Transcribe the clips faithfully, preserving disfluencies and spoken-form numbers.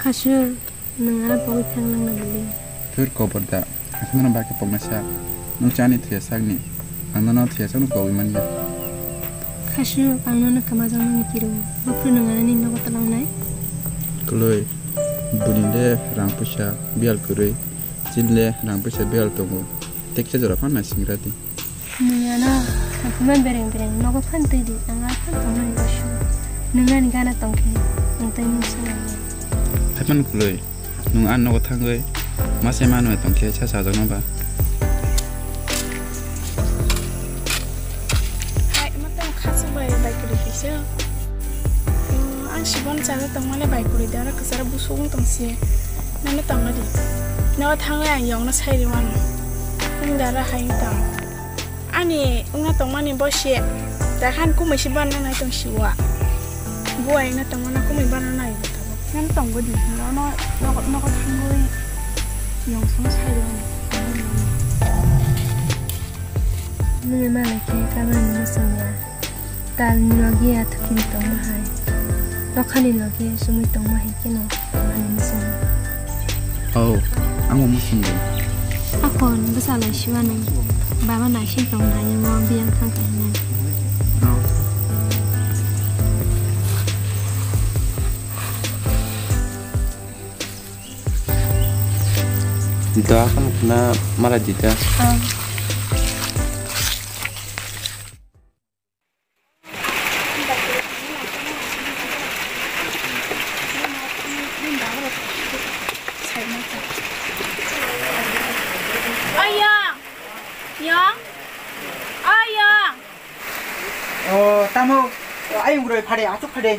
Khasur, nwng ano pogwi thang nang na bwlwi. Thur kobor da, ang nono bagwi poknai sak. Nwng chani thwiya sakni, ang nono thwiya sakno pogwi manya. Khasur, ang nono kwmajak nani kiro. Bophuru nwng ani nogo twlangnai? Kwlwi, buni le rang puisa biyal kwrwi, chini le rang puisa biyal tongo. Teksa jora phan naisingra di. Nwng ano songkhorma bereng bereng nogo phan twi di, ang a phan tongnani bwswk. Nwng ani gana tong khe, nwng tei mung swnam ya. Haiphano kwlwi, nwng ani nogo thangwi ma sai manwi tong khe sa sajakno ba? Hai, ma tong kha sa bai, bai kwrwi kaisa. Ang sibon chana tongmani bai kwrwi de, oro kwcharo busuk wng tong si. Nano tongna di. Nogo thangwi ang yongno sai rwmani. Nwng dara hai wng tong. Ani wngna tongmani bo se. Dakhan kumui si banna nai tong siwa. Buai wngna tongmani kumui banna nai bo tabuk. Nano tongbo di. Nono nogo, nogo thangwi yong sono sai rwmani. Nwng malai khe kamani mwswngya. Talni logi athukini tongma hai, nokhani logi sumui tongma hai kheno ani mwswng. Oh, ang bo mwswng de. Akhon bwsa lai siwani, baba naising tong nai mo biyang thang kha hinwi. Oh. Dita kan kena malah dita. Oh. Ayang! Yang! Ayang! O, tamo, o, ayung roi phade, achuk phade.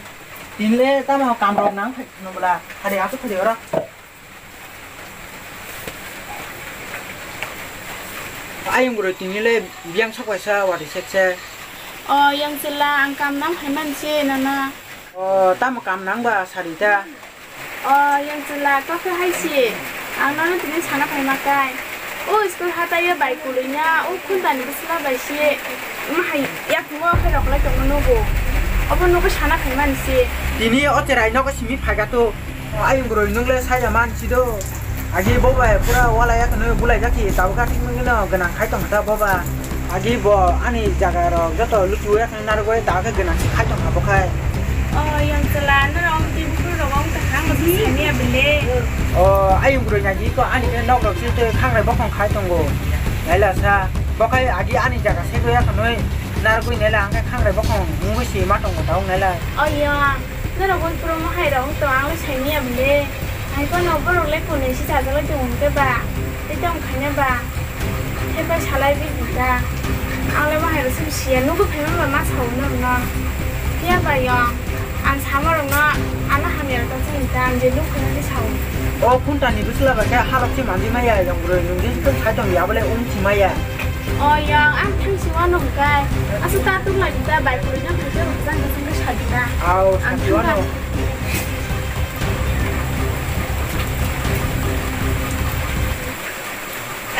Tinle tamo kamrok nang phai, nubla, phade, achuk phade oro. Ayung bro, tini le biyang sok kaisa wati sekse. O, yang chwla, ang kam nang phaiman se, nana. O, tamo kam nang ba, sarita? O, yang chwla, tokhe hai se. Ang nono tini sana phaima kai. O, school hataio bai kuluina, o, khuntani bwsla bai se. Mahai, yak mo khe rok lai tongno nugo. Obo nugo sana phaimani se. Tini o cherai nogo simi phaiga to. Ayung bro, nung le saya man si do. Agi bo bai pura wala yak no bulai jaki, tabo ka thik nung no ganang khai tong ta bo ba. Agi bo ani jaga rok joto luchu yak narwgwi ta khe ganang khai tong ta bo khai. O, yang chwla, norok ang twi buphuru rok ang ta khang bo sani ya bele. O, ayung bro, nagi ko ani ke nok rok si te khang rai bokong khai tongo. Naila sa, bo khai agi ani jaga se do yak noi narwgwi naila ang khe khang rai bokong wngwi si ma tongo ta wng naila. O, yang. Norok bai puro mohai rok wng tong, ang le sai manya bele. Hai phano borok le kunui si chajak lai tongo hwnkhe ba, tei tong khaina ba. Hai pai salai bi di ta. Ang le mohai rok se siya, nugwi phaima ba ma sao norok no. Phiya ba yong, ang sama rok no ano hamya rok ta chini ta, ang je nuk phaina se sao. O phunta ni bwsla bai khe halok se manjui maya yong bwrwi, nung je sai tong ya bole um si maya. O yang, ang thang si wano hwnkhe. Aswk ta tuk lai ta, bai kwrwi no hwnkhe rwchang kwchang khe sa di ta. Au, ang sa si thang wano.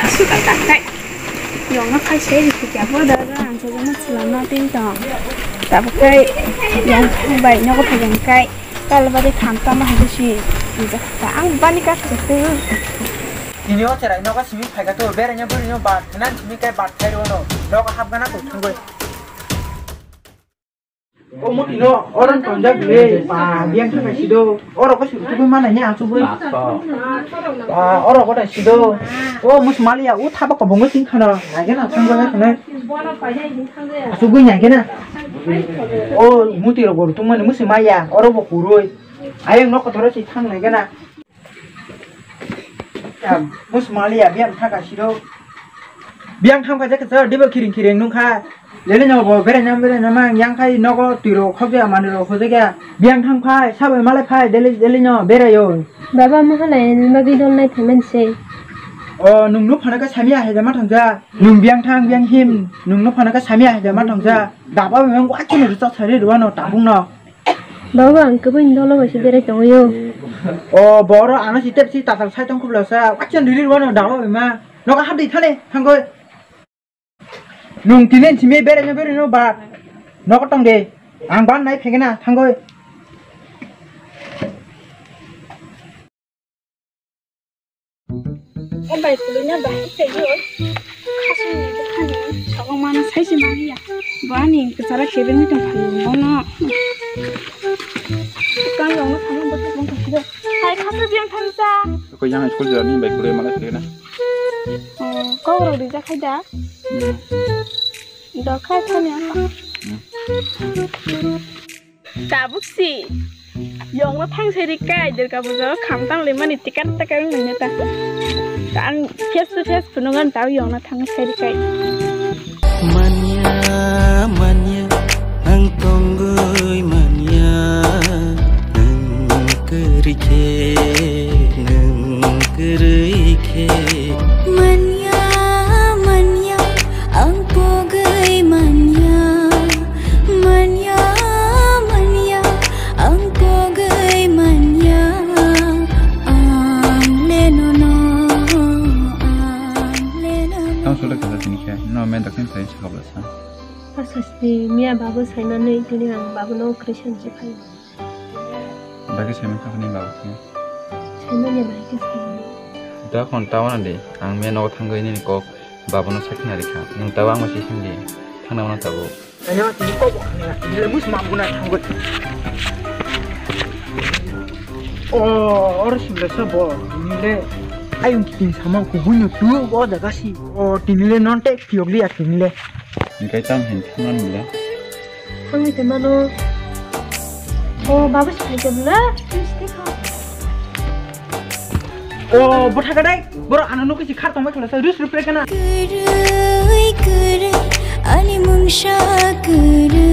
Aswk ta ta kai. Yong no khai se ri kya bo da ra ang sa jana chwla ma tin tong. Ta bo kai yang bai no ko phai kai. Kalbari tham tamo hai si. Ang bani ka se tu. Tini o cherai nogo simi phaikha to, beraina bwrwino bat khna simi kai bat khai rwno, nogo hapgana to thangwi. O muti no oron tonjak le, ba, biyang thangwi sido, oro ko suru tugwi mana nya achugwi. Ba, oro ko ta sido, o mus maliya, u thaba ko bongo sing khana, nage na thangwi khana. Achugwi nage na. O muti ro goru tungmani musi maya, oro bo kurui. Ayang nok kotor si thang nage na. Mus maliya biyang thaka siro. Biyang thangkha je kisa dibo kiring kiring nungkha. Lele no bo bere nam bere nama yang khai nogo tiro khobja mani ro khoje ga. Biyang thangkha sabai malai phai dele dele no bere yo. Baba mo hana en bagi dol nai phaman se. O nung no phana ka samia hai ma thangja. Nung biyang thang biyang him nung no phana ka samia hai ma thangja. Daba bemang wa kene ru chak sari ruwa no tabung no. Baba, ang kwbui ni dolo bai se berai tongo yo. O, boro ano si tep si tatal sai tong khubla sa. Wacha niri wano dawa ma. Noka hadi thane, thangoi. Nung tini simi berai no berai no ba. Noka tong de. Ang ban nai phegena, thangoi. Bai kulina bai khayo. Khasung ni bwkhani sogo mano saisi mani ya. Bo ani kwchara kebengwi tong phaio bono. Kan rong no khama bwkhak bong thangkhe. Hai khasa jeng thansa. Ko yang school jani bai kulai mala khirina. Oh, kok rok rijak khai da? Hmm. Dokhai thani apa? Hmm. Tabuk si. Yongno thang seri kai Durga Puja o khamtang le mani tikar takar wng nai ta. Ang face to face phunuk an tau yongno thang seri kai. Manya, manya, ang tongwi manya, ang kwrwi khe, nang kwrwi khe. Manya, manya, ang pogwi manya. Manya, manya, ang pogwi manya, ang le nono, ang le nono. Tamo sole kasa tini khe, no men dakhin sai chakabla sa. Asasti miya babu saimani tini ang babu no Christian si phai. Bagwi saiman kha ni babu khe. Saimani bagwi saiman. Da khon tawana de, ang miya nogo thangwi nini kok babu no sakina rikha. Nung tawa ang masi sindi, thangna wana tabu. Ayo, tini kok bo khani, tini le mus mam guna thangwi. O, or simle sa bo, tini le ayung kiting samang kubui no tu o jaga si. O, tini le non tek piyok liya tini le. Hingkai tam hin thangna nila. Thangwi te mano. O, babu si phai te bla, tini si te kha. O, bo thaka dai. Boro ano nokhi si khar tongbai khala sa, rus rupre kana. Kwrwi, kwrwi, ani mungsa kwrwi.